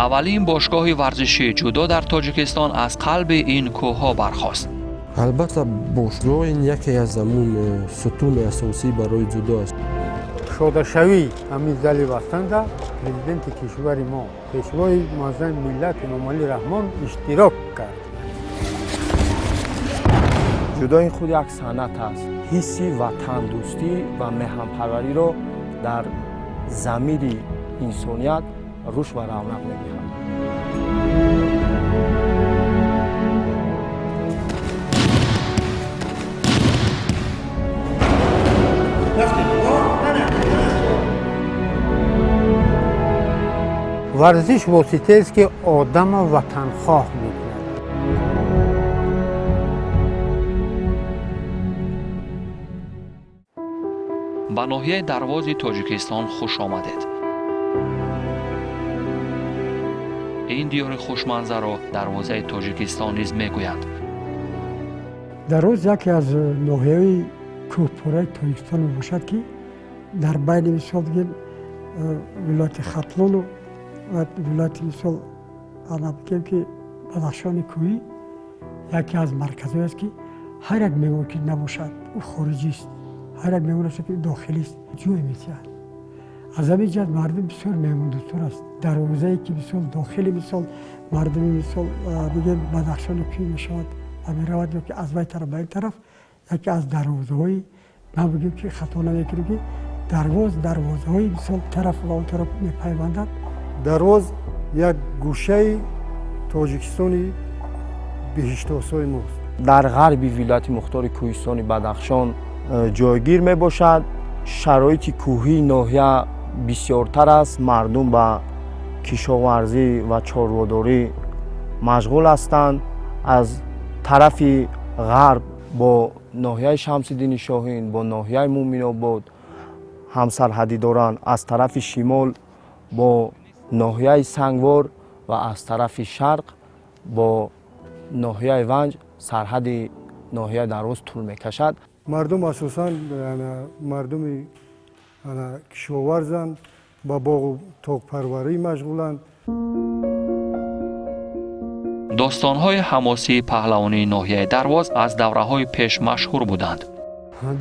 Аввалин бошгоҳи варзишии ҷудо дар Тоҷикистон аз қалби ин кӯҳҳо бархост. Албатта, бошгоҳ ин яке аз ҳамун сутуни асосӣ барои ҷудо аст. Кушодашавии ҳамин зали ватанда президенти кишвари мо, пешвои муаззами миллат Эмомалӣ Раҳмон иштирок кард. Ҷудо ин худ як санъат аст. Ҳисси ватандӯстӣ ва меҳанпарвариро дар замири инсоният рушд ва равнақ медиҳад. Варзиш воситаест, ки одама ватанхоҳ мекунад. Ба ноҳияи Дарвози Тоҷикистон хуш омадед. Ин диёри хушманзарро дарвозаи Тоҷикистон низ мегӯянд. Дарвоз яке аз ноҳияҳои кӯҳпораи Тоҷикистон мебошад, ки дар байни, мисол бигем, вилояти Хатлону ва вилояти, мисол ана бигем, ки Бадахшони кӯҳӣ яке аз марказҳоест, ки ҳар як меҳмон ки набошад, ӯ хориҷист, ҳар як меҳмон ки дохилист, ҷой метиҳад. Аз ҳамин ҷиҳат мардум бисёр меҳмондӯстор аст. Дарвозае ки, мисол, дохили, мисол, мардуми, мисол бигем, Бадахшони кӯҳӣ мешавад ва меравад ё ки аз вай тараф ба ин тараф, яке аз дарвозаҳои, ман бигем ки хато намекунем, ки Дарвоз дарвозаҳои, мисол, тараф ва он тараф мепайвандад. Дарвоз як гӯшаи Тоҷикистони биҳиштосои мост. Дар ғарби вилояти мухтори кӯҳистони Бадахшон ҷойгир мебошад. Шароити кӯҳии ноҳия бисёртар аст. Мардум ба кишоварзӣ ва чорводорӣ машғул ҳастанд. Аз тарафи ғарб бо ноҳияи Шамсиддини Шоҳин, бо ноҳияи Муъминобод ҳамсарҳадӣ доранд, аз тарафи шимол бо ноҳияи Сангвор ва аз тарафи шарқ бо ноҳияи Ванҷ сарҳади ноҳияи Дарвоз тӯл мекашад. Мардум асосан мардуми кишоварзанд, ба боғу токпарварӣ машғуланд. Достонҳои ҳамосии паҳлавонии ноҳияи Дарвоз аз давраҳои пеш машҳур буданд.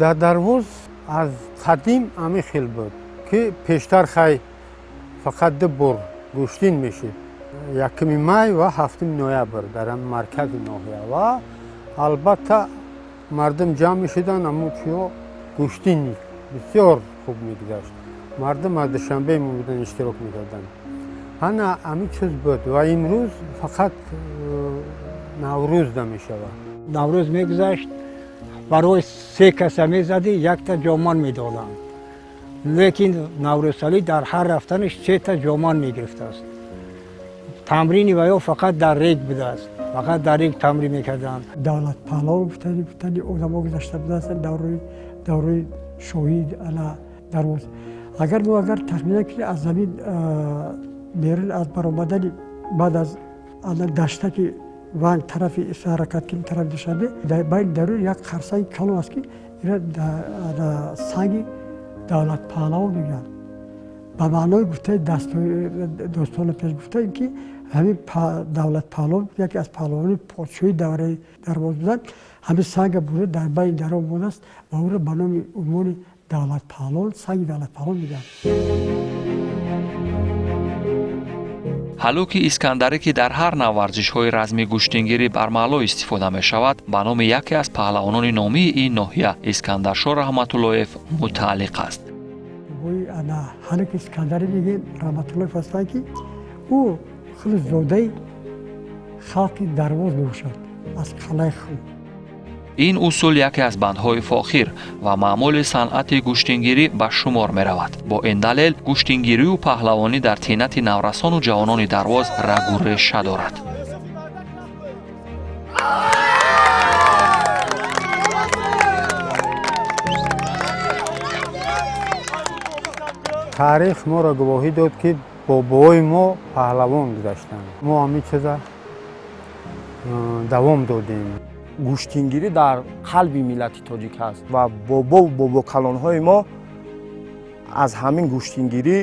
Дар Дарвоз аз қадим ҳамин хел буд, ки пештар хай фақат ду бор гӯштин мешуд: 1 май ва 7 ноябр дар маркази ноҳия. Ва албатта мардум ҷамъ мешуданд, ҳамун чиё гӯштин бисёр хуб мегузашт. Мардум аз Душанбе меомадан, иштирок мекарданд. Ҳана ҳамин чиз буд ва имрӯз фақат Наврӯзда мешавад. Наврӯз мегузашт, барои се каса мезадӣ, якта ҷоман медоданд. Лекин Наврӯзсалӣ дар ҳар рафтанаш сета ҷоман мегирифтааст. Тамрини ва ё фақат дар рег будааст, фақат дар рег тамрин мекарданд. Давлат Паҳлавон гуфтани одамо гузашта будааст давраи шоҳии ана Дарвоз. Агар мо агар тахмина кунем, аз замин берун аз баромадани баъд аз ана даштаки Ванг тарафи ҳаракат кунем, тарафи Душанбе, дар байни дарун як қарсанги калон аст, ки ира санги Давлат Паҳлавон мегӯянд. Ба маънои гуфтаи достони пеш гуфтаем, ки ҳамин Давлат Паҳлавон яке аз паҳлавони подшоҳии давраи Дарвоз буданд. Ҳамин санга бурда дар байни дарон будааст ва ӯро ба номи унвони Давлат Паҳлавон, санги Давлат Паҳлавон мегӯянд. Ҳалуки Искандарӣ, ки дар ҳар навъ варзишҳои разми гӯштингирӣ бармаъло истифода мешавад, ба номи яке аз паҳлавонони номии ин ноҳия, Искандаршоҳ Раҳматуллоев, мутааллиқ аст. Ана Ҳалуки Искандарӣ мегӯем, Раҳматуллоев ҳастанд, ки ӯ худ зодаи халқи Дарвоз мебошад, аз қалъаи Хум. Ин усул яке аз бандҳои фохир ва маъмули санъати гӯштингирӣ ба шумор меравад. Бо ин далел гӯштингирию паҳлавонӣ дар тинати наврасону ҷавонони Дарвоз рагу реша дорад. Таърих моро гувоҳӣ дод, ки бобоҳои мо паҳлавон гузаштанд. Мо ҳамин чиза давом додем. Гӯштингирӣ дар қалби миллати тоҷик аст ва бобову бобокалонҳои мо аз ҳамин гӯштингирӣ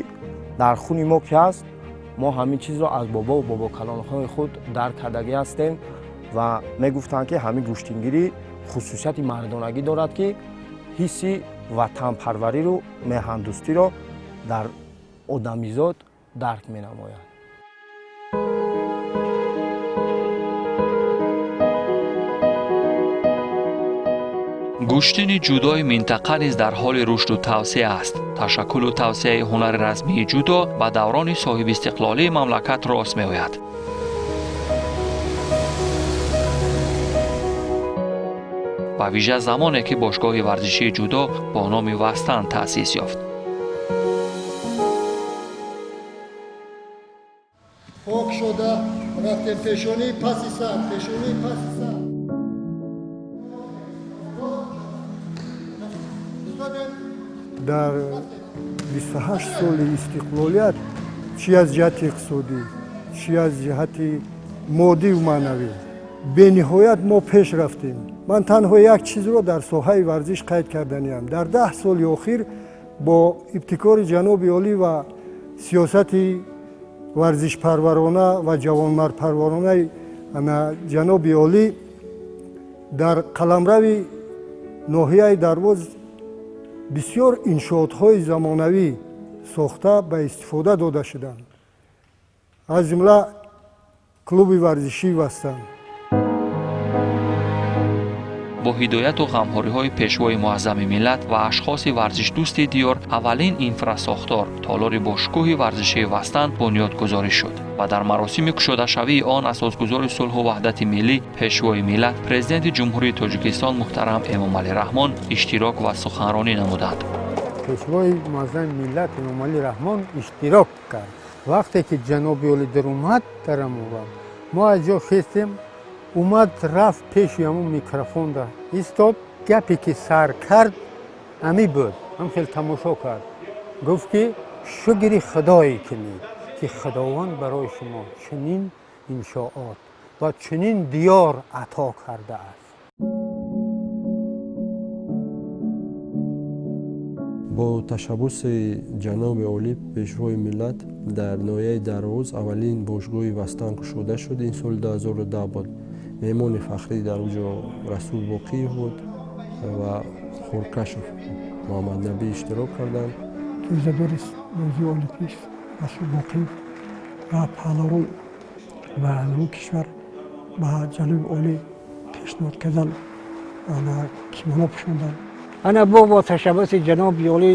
дар хуни мо ки аст. Мо ҳамин чизро аз бобову бобокалонҳои худ дарк кардагӣ ҳастем ва мегуфтанд, ки ҳамин гӯштингирӣ хусусияти мардонагӣ дорад, ки ҳисси ватанпарвариро, меҳандӯстиро дар одамизод дарк менамояд. Гӯштини ҷудои минтақа низ дар ҳоли рушду тавсеа аст. Ташаккулу тавсеаи ҳунари размии ҷудо ба даврони соҳибистиқлолии мамлакат рост меояд. Ба вижа замоне, ки бошгоҳи варзишии ҷудо бо номи Вастан таъсис ёфт. Пок шуда рафтем, пешонии паси сар, пешонии паси сар. Дар 28 соли истиқлолият, чӣ аз ҷиҳати иқтисодӣ, чӣ аз ҷиҳати моддиву маънавӣ, бениҳоят мо пеш рафтем. Ман танҳо як чизро дар соҳаи варзиш қайд карданиам. Дар 10 соли охир бо ибтикори ҷаноби олӣ ва сиёсати варзишпарварона ва ҷавонмардпарваронаи ҷаноби олӣ дар қаламрави ноҳияи Дарвоз бисёр иншоотҳои замонавӣ сохта ба истифода дода шуданд, аз ҷумла клуби варзишии Вастан. Бо ҳидояту ғамхориҳои пешвои муаззами миллат ва ашхоси варзишдӯсти диёр аввалин инфрасохтор, толори бошкӯҳи варзишии Вастан бунёдгузорӣ шуд ва дар маросими кушодашавии он асосгузори сулҳу ваҳдати миллӣ, пешвои миллат, президенти Ҷумҳурии Тоҷикистон муҳтарам Эмомалӣ Раҳмон иштирок ва суханронӣ намуданд. Пешвои муаззами миллат Эмомалӣ Раҳмон иштирок кард. Вақте ки ҷаноби олӣ даромад дар амон, мо аз ҷо хестем, омад, рафт пеши ҳамун микрофонда истод. Гапе ки сар кард ами буд, ҳам хел тамошо кард, гуфт, ки шукри худое кунед, ки Худованд барои шумо чунин иншоот ва чунин диёр ато кардааст. Бо ташаббуси ҷаноби олӣ, пешвои миллат, дар ноҳияи Дарвоз аввалин бошгоҳи Вастан кушода шуд. Ин соли 2010 буд. Меҳмони фахрӣ дар он ҷо Расул Боқиев буд ва Хуркашов Муҳаммаднабӣ иштирок карданд. Ҷоизадори бозии олимпӣ Расул Боқиев ва паҳлавон ва он кишвар ба ҷаноби олӣ пешниҳод кардан, кимоно пӯшондан. Ана бо ташаббуси ҷаноби олӣ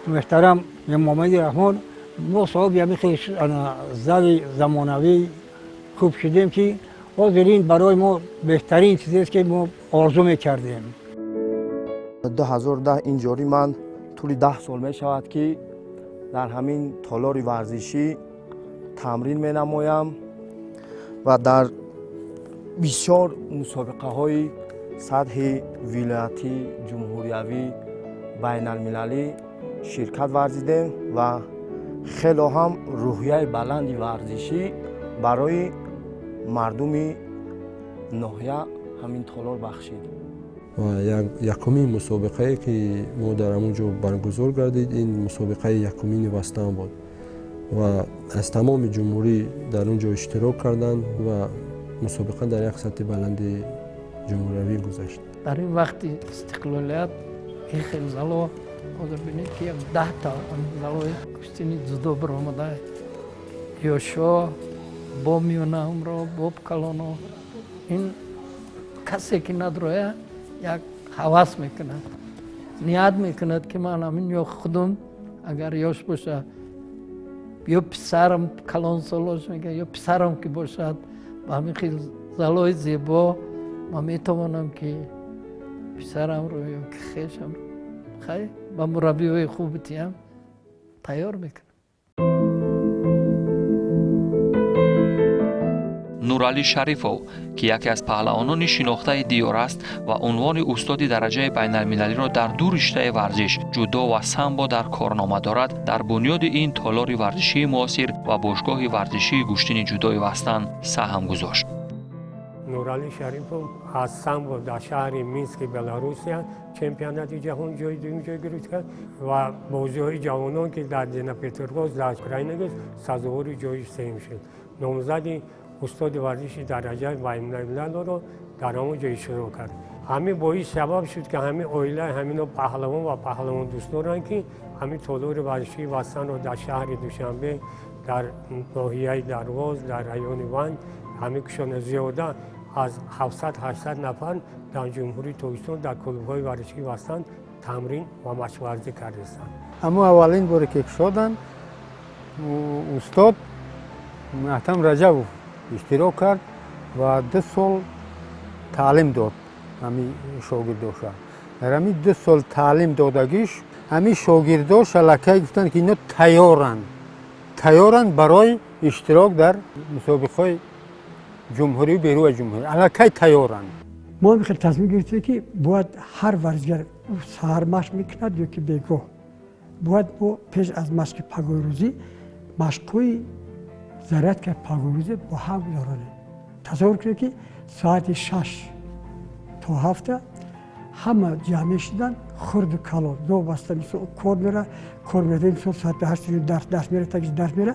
муҳтарам Эмомалӣ Раҳмон мо соҳиби ҳамин хел зали замонавӣ хуб шудем, ки ҳозир ин барои мо беҳтарин чизест, ки мо орзу мекардем. 2010 ин ҷорӣ ман тӯли 10 сол мешавад, ки дар ҳамин толори варзишӣ тамрин менамоям ва дар бисёр мусобиқаҳои сатҳи вилоятӣ, ҷумҳуриявӣ, байналмилалӣ ширкат варзидем ва хело ҳам рӯҳияи баланди варзишӣ барои мардуми ноҳия ҳамин толор бахшид. Ва якумин мусобиқае, ки мо дар ҳамон ҷо баргузор гардид, ин мусобиқаи якумини Вастан буд ва аз тамоми ҷумҳурӣ дар он ҷо иштирок карданд ва мусобиқа дар як сатҳи баланди ҷумҳуриявӣ гузашт. Дар ин вақти истиқлолият ин хел зало ҳозир бинед, ки як 10-та залои гӯштини ҷудо баромада, ёшо бо миёнаумро, бо калоно. Ин касе ки надроя, як ҳавас мекунад, ният мекунад, ки ман ҳамин ё худум агар ёш боша, ё писарам калонсолош мега, ё писарам ки бошад, ба ҳамин хел залои зебо ман метавонам, ки писарамро ё ки хешамро хай ба мураббиҳои хуби тиям тайёр мекунам. Нуралӣ Шарифов, ки яке аз паҳлавонони шинохтаи диёр аст ва унвони устоди дараҷаи байналмилалиро дар ду риштаи варзиш, ҷудо ва самбо, дар корнома дорад, дар бунёди ин толори варзишии муосир ва бошгоҳи варзишии гӯштини ҷудои Вастан саҳм гузошт. Нуралӣ Шарипов аз самбо дар шаҳри Мински Беларусия чемпионати ҷаҳон ҷои дуюм ҷой гирифт кард ва бозиҳои ҷавонон, ки дар Днепропетровск дар Украина гузашт, сазовори ҷои сеюм шуд. Номзади устоди варзиши дараҷаи байналмилалиро дар ҳамон ҷо иштирок кард. Ҳамин боис сабаб шуд, ки ҳамин оилаи ҳамино паҳлавон ва паҳлавон дӯст доранд, ки ҳамин толори варзишии Вастанро дар шаҳри Душанбе, дар ноҳияи Дарвоз, дар райони Ванҷ ҳамин кушона зиёда аз 700-800 нафар дар Ҷумҳурии Тоҷикистон дар клубҳои варзишии Вастан тамрин ва машқварзӣ кардастанд. Ҳамон аввалин боре ки кушоданд, устод Аҳтам Раҷабов иштирок кард ва 2 сол таълим дод ҳамин шогирдоша. Дар ҳамин 2 сол таълим додагиш ҳамин шогирдош аллакай гуфтанд, ки ино тайёранд, тайёранд барои иштирок дар мусобиқаҳои ҷумҳурию берун аз ҷумҳурӣ, аллакай тайёранд. Мо ҳам хеле тасмим гирифтем, ки бояд ҳар варзишгар саҳар машқ мекунад ё ки бегоҳ, бояд мо пеш аз машқи пагоҳирӯзӣ машқҳои зарядка пагоҳирӯзӣ бо ҳам гузаронем. Тасаввур кунед, ки соати 6 то 7 ҳама ҷамъ мешуданд, хурду калон, новобаста мисол кор мера, кор мерада, мисол соати 8 дарс мера, таги дарс мера,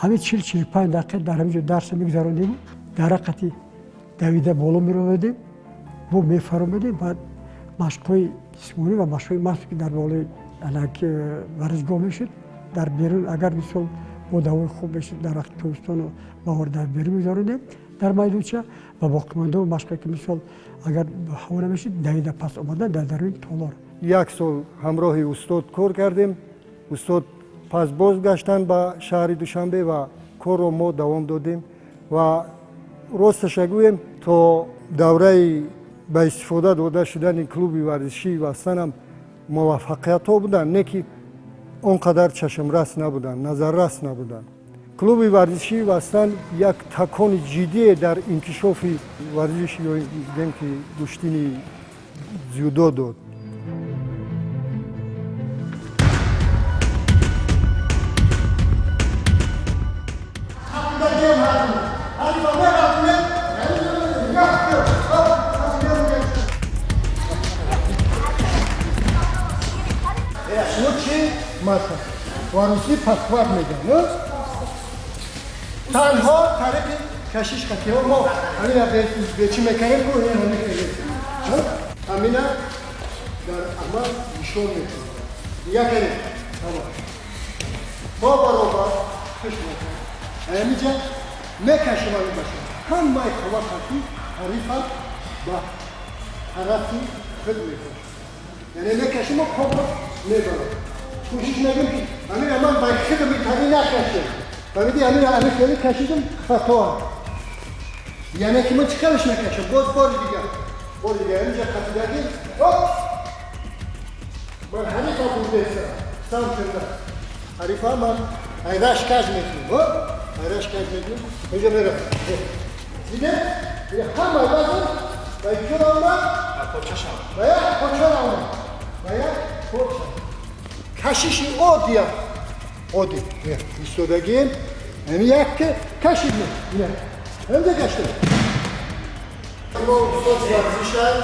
ҳамин 40-45 дақиқа дар ҳамин ҷо дарса мегузаронем, дар рақати давида боло меровардем, бо мефаромадем, баъд машқҳои ҷисмонӣ ва машқҳои махсус, ки дар болои варзишгоҳ мешуд, дар берун агар мисол бо давои хуб мешуд, дар вақти тобистону баҳор дар берун мегузаронем дар майдонча ва боқимондао машқе, ки мисол агар ҳаво намешуд, давида пас омадан дар даруни толор. 1 сол ҳамроҳи устод кор кардем. Устод пас бозгаштанд ба шаҳри Душанбе ва корро мо давом додем ва росташа гӯем, то давраи ба истифода дода шудани клуби варзишии Вастанам муваффақиятҳо буданд, не ки он қадар чашмрас набуданд, назаррас набуданд. Клуби варзишии Вастан як такони ҷиддие дар инкишофи варзиш ё гӯем ки гӯштини дзюдо дод. Варуси пасхват мегӯянд. Танҳо тариқи кашиш қатиҳо мо ҳамина бечӣ мекунем, ку ҳамина дар амал нишон медиҳем. Нигоҳ кунед, мо баробар каш мекунем, ҳаминҷа мекашем, ҳамин баша ҳамаи қувва қати ҳарифа ба тарафи худ мекашем, яъне мекашем, қобро мебарем. Кӯшиш мекунем, ки ҳамина ман ба худ метари накашем. Фаҳмидӣ? Ҳамина ҳамин хеле кашидам, хато. Яъне ки ман чӣ хелеш мекашам? Боз бори дигар, бори дигар ҳаминҷа қатидаги, оп! Ман ҳарифа бурдеса самтирда. Ҳарифа ман айраш каж мекунем, оп! Айраш каж мекунем, инҷа меравам. Дидем? Ҳама вазн ба куҷо омад? Ба як поча омад. Ба як поча. Кашиши оддия, оддӣ истодагием, ҳамин як кашид, ҳаминҷа кашидем. Мо устоди варзишам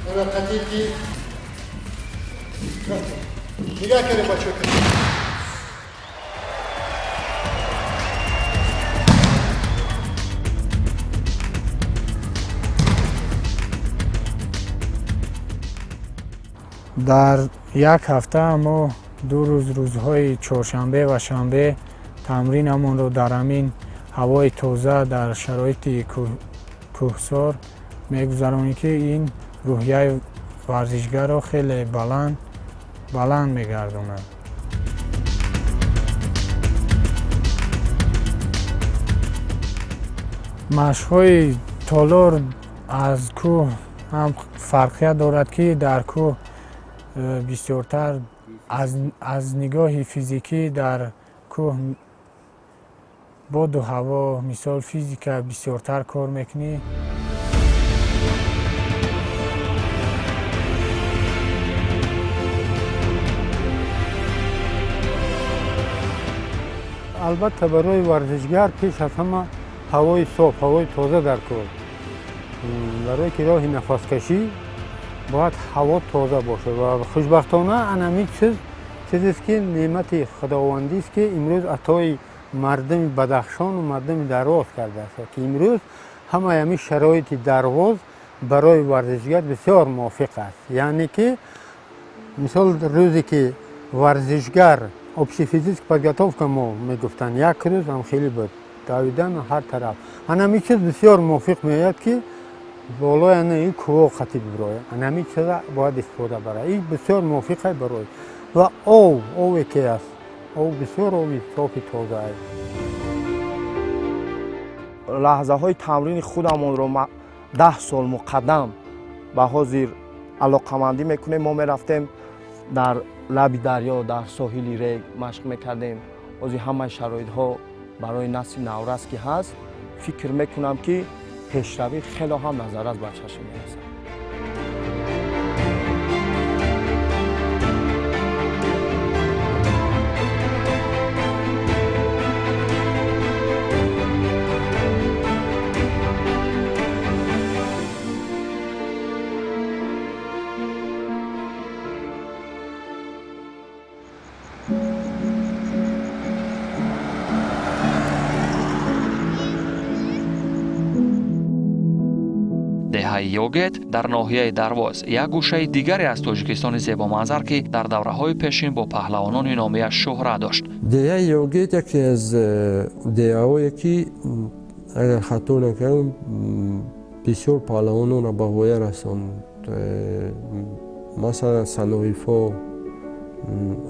ҳаракате ки нигоҳ кардем, бачаҳо. Дар як ҳафта мо 2 рӯз, рӯзҳои чоршанбе ва шанбе тамринамонро дар ҳамин ҳавои тоза дар шароити кӯҳсор мегузаронем, ки ин рӯҳияи варзишгарро хеле баланд мегардонад. Машқҳои толор аз кӯҳ ҳам фарқият дорад, ки дар кӯҳ бисёртар аз нигоҳи физикӣ дар кӯҳ боду ҳаво, мисол физика бисёртар кор мекунӣ. Албатта, барои варзишгар пеш аз ҳама ҳавои соф, ҳавои тоза дар кор. Барое ки роҳи нафаскашӣ бояд ҳаво тоза бошад ва хушбахтона ана ҳамин чиз чизест ки неъмати худовандист, ки имрӯз атои мардуми Бадахшону мардуми Дарвоз кардааст, ки имрӯз ҳамаи ҳамин шароити Дарвоз барои варзишгар бисёр мувофиқ аст. Яъне ки мисол, рӯзе ки варзишгар общий физический подготовка мо мегуфтанд, як рӯз ҳам хеле буд, давидан ҳар тараф, ана ҳамин чиз бисёр мувофиқ меояд, ки болои ана ин кӯҳо қатӣ бибирояд. Ана ҳамин чиза бояд истифода барад, ин бисёр мувофиқ барои ва ов, ове ки аст, ов бисёр ови софи тоза аст. Лаҳзаҳои тамрини худамонро 10 сол муқаддам ба ҳозир алоқамандӣ мекунем. Мо мерафтем, дар лаби дарё, дар соҳили Рег машқ мекардем. Ҳозир ҳамаи шароитҳо барои насли наврас ки ҳаст, фикр мекунам, ки пешравӣ хело ҳам назаррас ба чашм мерасад. Деҳаи Йогет дар ноҳияи Дарвоз, як гӯшаи дигаре аз Тоҷикистони зебоманзар, ки дар давраҳои пешин бо паҳлавонони номияш шӯҳрат дошт. Деҳаи Йогет яке аз деҳаҳое ки, агар хато накардам, бисёр паҳлавононро ба воя расонд. Масалан, Саноифо,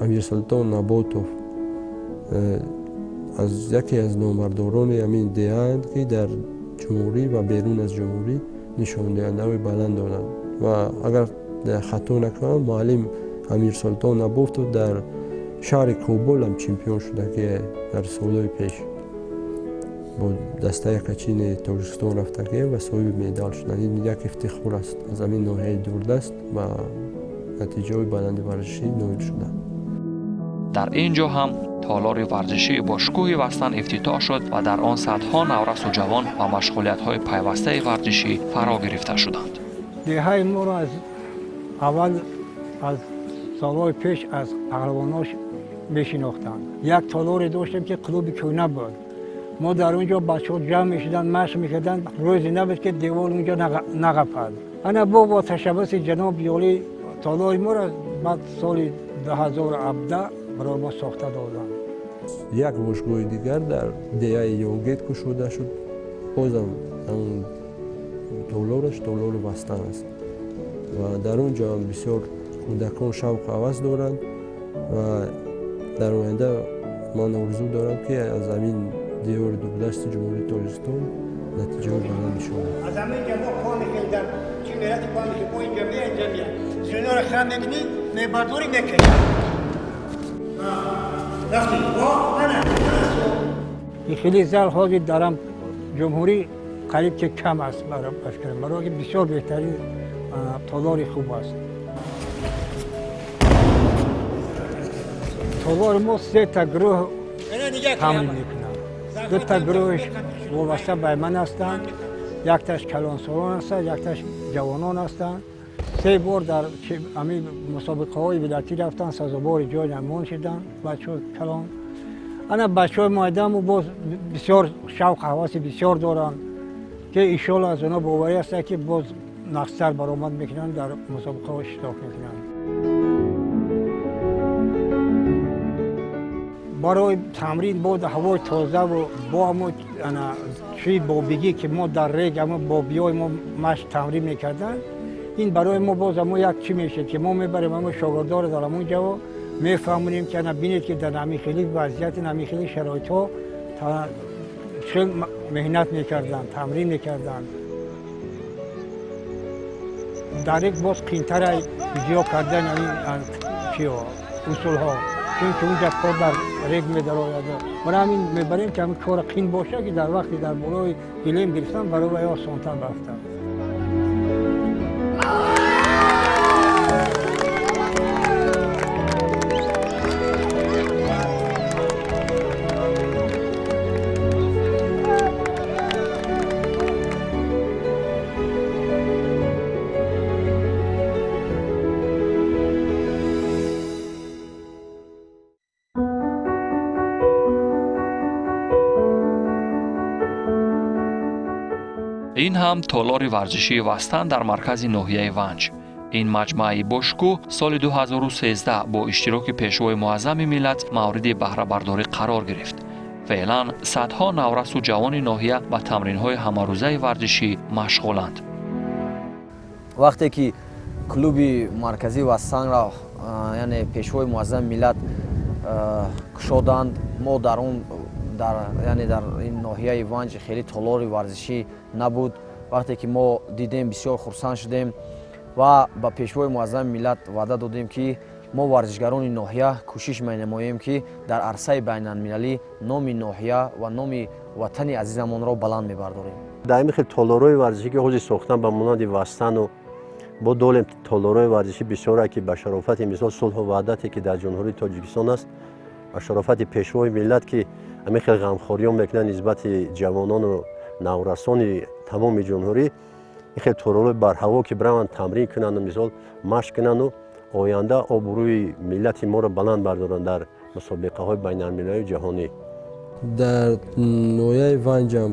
Амирсултон Наботов аз яке аз номбардорони ҳамин деҳаанд, ки дар ҷумҳурӣ ва берун аз ҷумҳурӣ нишондиҳандаҳои баланд доранд. Ва агар хато накунам, муаллим Амирсултон Наботов дар шаҳри Кобул ҳам чемпион шуда, ки дар солҳои пеш бо дастаи качини Тоҷикистон рафтагӣ ва соҳиби медал шуданд. Ин як ифтихор аст, аз ҳамин ноҳияи дурдаст ба натиҷаҳои баланди варзишӣ ноил шуданд. Дар ин ҷо ҳам толори варзишии бошгӯҳи Вастан ифтитоҳ шуд ва дар он садҳо наврасу ҷавон ба машғулиятҳои пайвастаи варзишӣ фаро гирифта шуданд. Деҳаи моро аз аввал, аз солҳои пеш, аз паҳлавонош мешинохтанд. Як толоре доштем, ки клуби кӯна буд. Мо дар он ҷо бачаҳо ҷамъ мешуданд, машқ мекарданд. Рӯзе набуд, ки девол он ҷо нағапад. Ана бо ташаббуси ҷаноби олӣ толори моро баъд соли 2017 барои мо сохта доданд. Як бошгоҳи дигар дар деҳаи Йогет кушода шуд. Бозам ҳамон толораш толори Вастан аст ва дар он ҷо ҳам бисёр кӯдакон шавқу ҳавас доранд. Ва дар оянда ман орзу дорам, ки аз ҳамин диёри дурдасти Ҷумҳурии Тоҷикистон натиҷаҳои баланд нишон Аз ҳамин ҷо мо кор мекунем, дар чӣ мерати кор мекунем. Бо инҷа мея, инҷа мея, зиноро хам мекунӣ, мебардорӣ, мекунӣ. Рафти ана. Ин хеле зал ҳозир дарам ҷумҳурӣ қариб ки кам аст, барои ки бисёр беҳтарин толори хуб аст. Толори мо сета гурӯҳ тамрин мекунанд. Дута гурӯҳш вобаста ба ман ҳастанд, якташ калонсолон ҳастанд, якташ ҷавонон ҳастанд. Се бор дар ҳамин мусобиқаҳои вилоятӣ рафтанд, сазовори ҷой намон шуданд бачаҳои калон. Ана бачаҳои майдаму боз бисёр шавқу ҳаваси бисёр доранд, ки иншоалло аз онҳо боварӣ ҳастад, ки боз нақстар баромад мекунанд, дар мусобиқаҳо иштирок мекунанд. Барои тамрин бо ҳавои тозаву бо ҳамо чии бобигӣ, ки мо дар Рег ҳамо бобиҳои мо машқ тамрин мекарданд, ин барои мо боз ҳамо як чӣ мешавад, ки мо мебарем ҳамо шогирдоро дар ҳамон ҷаво мефаҳмонем, ки ана бинед, ки дар ҳамин хели вазъияти, ҳамин хели шароитҳо хел меҳнат мекарданд, тамрин мекарданд. Дар Рег боз қиинтара иҷро кардан ҳамин чиҳо, усулҳо, чунки унҷа кор дар Рег медарояд. Барои ҳамин мебарем, ки ҳамин кора қин бошад, ки дар вақти дар болои гилем гирифтан барои вай осонтар рафтад. Ин ҳам толори варзишии Вастан дар маркази ноҳияи Ванҷ. Ин маҷмӯаи бошкӯҳ соли 2013 бо иштироки Пешвои муаззами миллат мавриди баҳрабардорӣ қарор гирифт. Феълан садҳо наврасу ҷавони ноҳия ба тамринҳои ҳамарӯзаи варзишӣ машғуланд. Вақте ки клуби марказии Вастанро, яъне Пешвои муаззами миллат кушоданд, мо дар он дар, яъне дар ин ноҳияи Ванҷ хеле толори варзишӣ набуд. Вақте ки мо дидем, бисёр хурсанд шудем ва ба Пешвои муаззами миллат ваъда додем, ки мо, варзишгарони ноҳия, кӯшиш менамоем, ки дар арсаи байналмилалӣ номи ноҳия ва номи ватани азизамонро баланд мебардорем. Дар ҳамин хел толорҳои варзишӣ, ки ҳозир сохтан, ба монанди Вастану бо долем толорҳои варзишӣ бисёре, ки ба шарофати, мисол, сулҳу ваҳдате, ки дар Ҷумҳурии Тоҷикистон аст, ба шарофати Пешвои миллат, ки ҳамин хел ғамхориён мекунанд нисбати ҷавонону наврасони тамоми ҷумҳурӣ, ин хел толорҳои барҳаво, ки бираванд, тамрин кунанду, мисол, машқ кунанду оянда обрӯи миллати моро баланд бардоранд дар мусобиқаҳои байналмилалию ҷаҳонӣ. Дар ноҳияи Ванҷам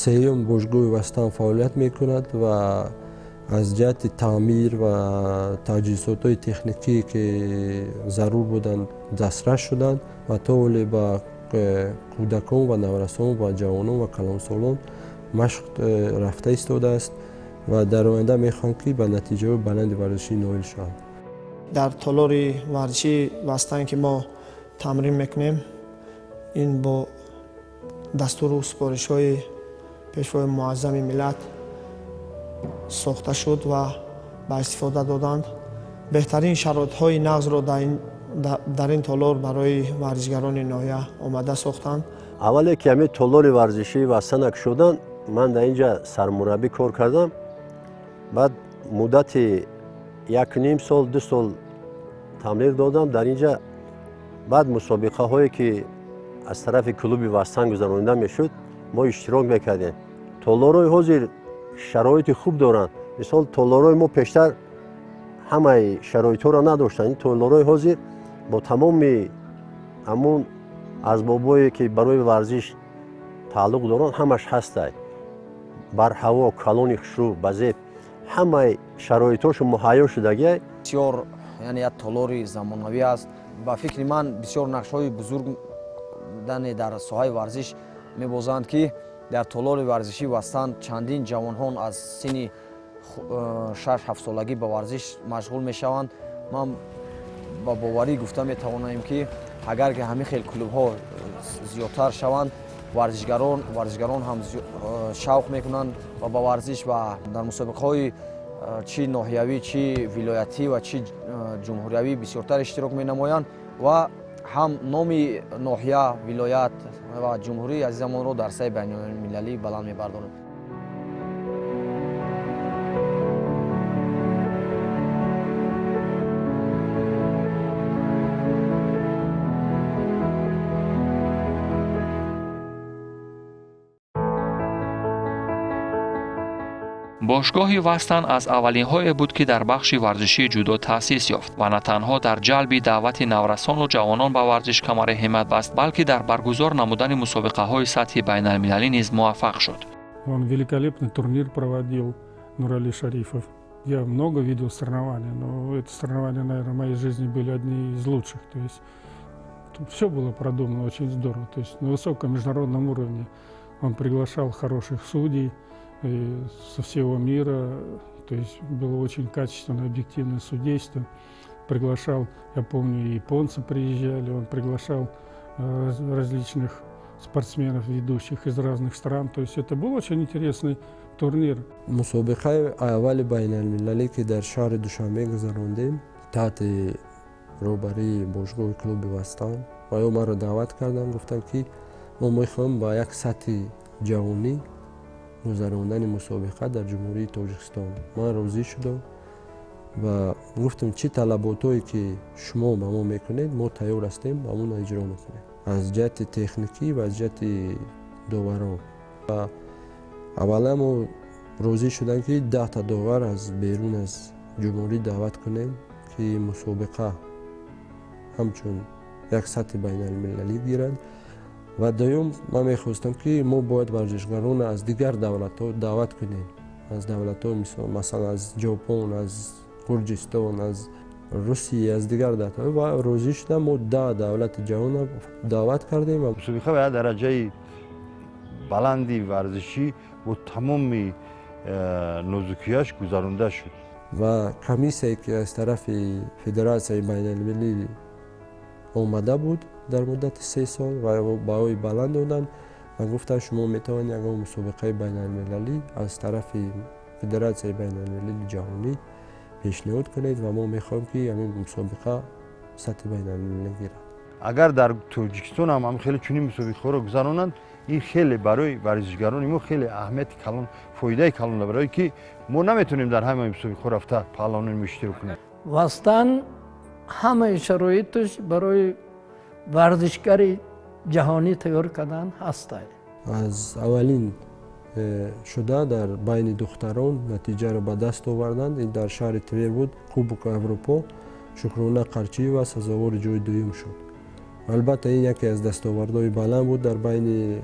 сеюм бошгоҳи Вастан фаъолият мекунад ва аз ҷиҳати таъмир ва таҷҳизотҳои техникие, ки зарур буданд, дастрас шуданд ва то ҳоле ба кӯдакон ва наврасон ва ҷавонон ва калонсолон машқ рафта истодааст ва дар оянда мехоҳам, ки ба натиҷаҳои баланди варзишӣ ноил шаванд. Дар толори варзишии Вастан, ки мо тамрин мекунем, ин бо дастуру супоришҳои Пешвои муаззами миллат сохта шуд ва ба истифода доданд. Беҳтарин шароитҳои нағзро дар ин толор барои варзишгарони ноҳия омада сохтанд. Аввале ки ҳамин толори варзишии Вастанак шуданд, ман дар ин ҷа сармураббӣ кор кардам. Баъд муддати 1,5 сол, 2 сол тамрин додам дар ин ҷа. Баъд мусобиқаҳое, ки аз тарафи клуби Вастан гузаронида мешуд, мо иштирок мекардем. Толорҳои ҳозир шароити хуб доранд. Мисол, толорҳои мо пештар ҳамаи шароитҳоро надоштанд. Ин толорҳои ҳозир бо тамоми ҳамун асбобҳое, ки барои варзиш тааллуқ доранд, ҳамаш ҳастай. Барҳаво, калони хушрӯ, ба зеб, ҳамаи шароитҳошо муҳайё шудагиай. Бисёр, яъне як толори замонавӣ аст. Ба фикри ман, бисёр нақшҳои бузург дар соҳаи варзиш мебозанд, ки дар толори варзишӣ Вастан чандин ҷавонҳон аз синни 6-7 солагӣ ба варзиш машғул мешаванд. Ман ба боварӣ гуфта метавонем, ки агар ки ҳамин хел клубҳо зиёдтар шаванд, варзишгарон ҳам шавқ мекунанд ва ба варзиш ва дар мусобиқаҳои чӣ ноҳиявӣ, чӣ вилоятӣ ва чӣ ҷумҳуриявӣ бисёртар иштирок менамоянд ва ҳам номи ноҳия, вилоят ва ҷумҳурии азизамонро дар саҳнаи байналмилалӣ баланд мебардоранд. Бошгоҳи Вастан аз аввалинҳое буд, ки дар бахши варзишии ҷудо таъсис ёфт ва на танҳо дар ҷалби даъвати наврасону ҷавонон ба варзиш камари ҳиммат баст, балки дар баргузор намудани мусобиқаҳои сатҳи байналмилалӣ низ муваффақ шуд. Он великолепный турнир проводил, Нурали Шарифов. Я много видел соревнований, но эти соревнования, наверное, в моей жизни были одни из лучших. То есть тут все было продумано очень здорово. То есть на высоком международном уровне он приглашал хороших судей и со всего мира. То есть было очень качественное, объективное судейство. Приглашал, я помню, и японцы приезжали, он приглашал различных спортсменов, ведущих из разных стран. То есть это был очень интересный турнир. Мусобиқаи аввали байналмилалӣ, ки дар шаҳри Душанбе гузарондем таҳти роҳбарии бошгоҳи клуби Вастан, ва ё маро даъват карданд, гуфтанд, ки мо мехоҳем ба як сатҳи ҷавонӣ гузарондани мусобиқа дар Ҷумҳурии Тоҷикистон. Ман розӣ шудам ва гуфтам, чӣ талаботҳое, ки шумо ба мо мекунед, мо тайёр ҳастем, ҳамонро иҷро мекунем, аз ҷиҳати техникӣ ва аз ҷиҳати доварон. Ва аввалан мо розӣ шудам, ки 10-та довар аз берун аз ҷумҳурӣ даъват кунем, ки мусобиқа ҳамчун як сатҳи байналмилалӣ гирад. Ва дуюм, ман мехостам, ки мо бояд варзишгаронро аз дигар давлатҳо даъват кунем, аз давлатҳо, масалан, аз Ҷопон, аз Гурҷистон, аз Русия, аз дигар давлатҳо. Ва розӣ шудам, мо 10 давлати ҷаҳонро даъват кардем. Мусобиқа ба як дараҷаи баланди варзишӣ бо тамоми нозукияш гузаронда шуд. Ва комиссияе, ки аз тарафи федератсияи байналмилалӣ омада буд, дар муддати 3 сол ва баҳои баланд доданд ва гуфтанд, шумо метавонед ягон мусобиқаи байналмилалӣ аз тарафи федератсияи байналмилалии ҷаҳонӣ пешниҳод кунед ва мо мехоҳем, ки ҳамин мусобиқа сатҳи байналмилалӣ гирад. Агар дар Тоҷикистон ҳам хеле чунин мусобиқаҳоро гузаронанд, ин хеле барои варзишгарони мо хеле аҳамияти калон, фоидаи калон, барое ки мо наметавонем дар ҳамаи мусобиқаҳо рафта паҳлавонони мо иштирок кунем. Вастан ҳамаи шароиташ барои варзишгари ҷаҳонӣ тайёр кардан ҳастай. Аз аввалин шуда дар байни духтарон натиҷаро ба даст оварданд. Ин дар шаҳри Твер буд, Кубок Аврупо. Шукрона Қарчиева сазовори ҷои дуюм шуд. Албатта, ин яке аз дастовардҳои баланд буд дар байни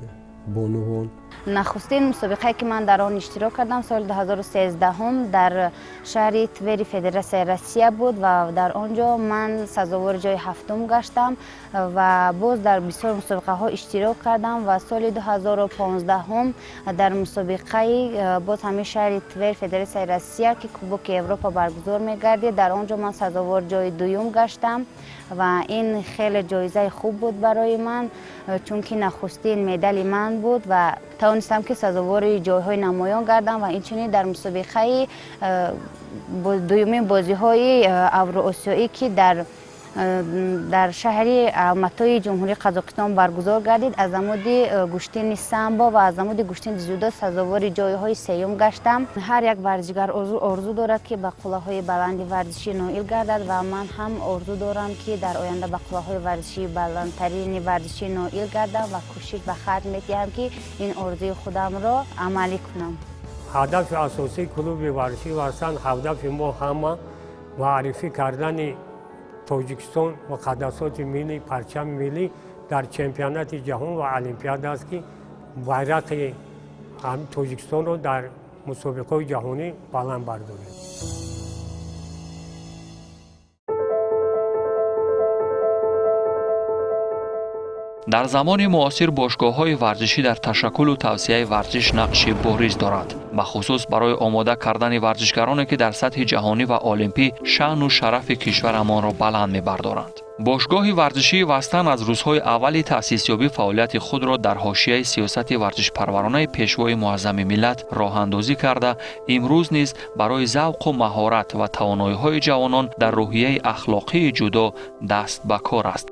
бонувон. Нахустин мусобиқае, ки ман дар он иштирок кардам, соли 2013 дар шаҳри Твери Федератсияи Россия буд ва дар он ҷо ман сазовори ҷои ҳафтум гаштам ва боз дар бисёр мусобиқаҳо иштирок кардам. Ва соли 2015 дар мусобиқаи боз ҳамин шаҳри Твер, Федератсияи Россия, ки Кубоки Европа баргузор мегардид, дар он ҷо ман сазовори ҷои дуюм гаштам ва ин хеле ҷоизаи хуб буд барои ман, чунки нахустин медали ман буд ва тавонистам, ки сазовори ҷойҳои намоён гардам. Ва инчунин дар мусобиқаи дуюмин бозиҳои авроосиёӣ, ки дар шаҳри Алматои Ҷумҳурии Қазоқистон баргузор гардид, аз намуди гӯштини самбо ва аз намуди гӯштини дзюдо сазовори ҷойҳои сеюм гаштам. Ҳар як варзишгар орзу дорад, ки ба қуллаҳои баланди варзишӣ ноил гардад ва ман ҳам орзу дорам, ки дар оянда ба қуллаҳои варзишии баландтарини варзишӣ ноил гардам ва кӯшиш ба харҷ медиҳам, ки ин орзуи худамро амалӣ кунам. Ҳадафи асосии клуби варзишӣ Вастан, ҳадафи мо ҳама муаррифӣ кардани Тоҷикистон, муқаддасоти миллӣ, парчами миллӣ дар чемпионати ҷаҳон ва олимпиада аст, ки байрақи Тоҷикистонро дар мусобиқаҳои ҷаҳонӣ баланд бардорем. Дар замони муосир бошгоҳҳои варзишӣ дар ташаккулу тавсияи варзиш нақши бориз доранд, бахусус барои омода кардани варзишгароне, ки дар сатҳи ҷаҳонӣ ва олимпӣ шаъну шарафи кишварамонро баланд мебардоранд. Бошгоҳи варзишии Вастан аз рӯзҳои аввали таъсисёбӣ фаъолияти худро дар ҳошияи сиёсати варзишпарваронаи Пешвои муаззами миллат роҳандозӣ карда, имрӯз низ барои завқу маҳорат ва тавоноиҳои ҷавонон дар рӯҳияи ахлоқии ҷудо даст ба кор аст.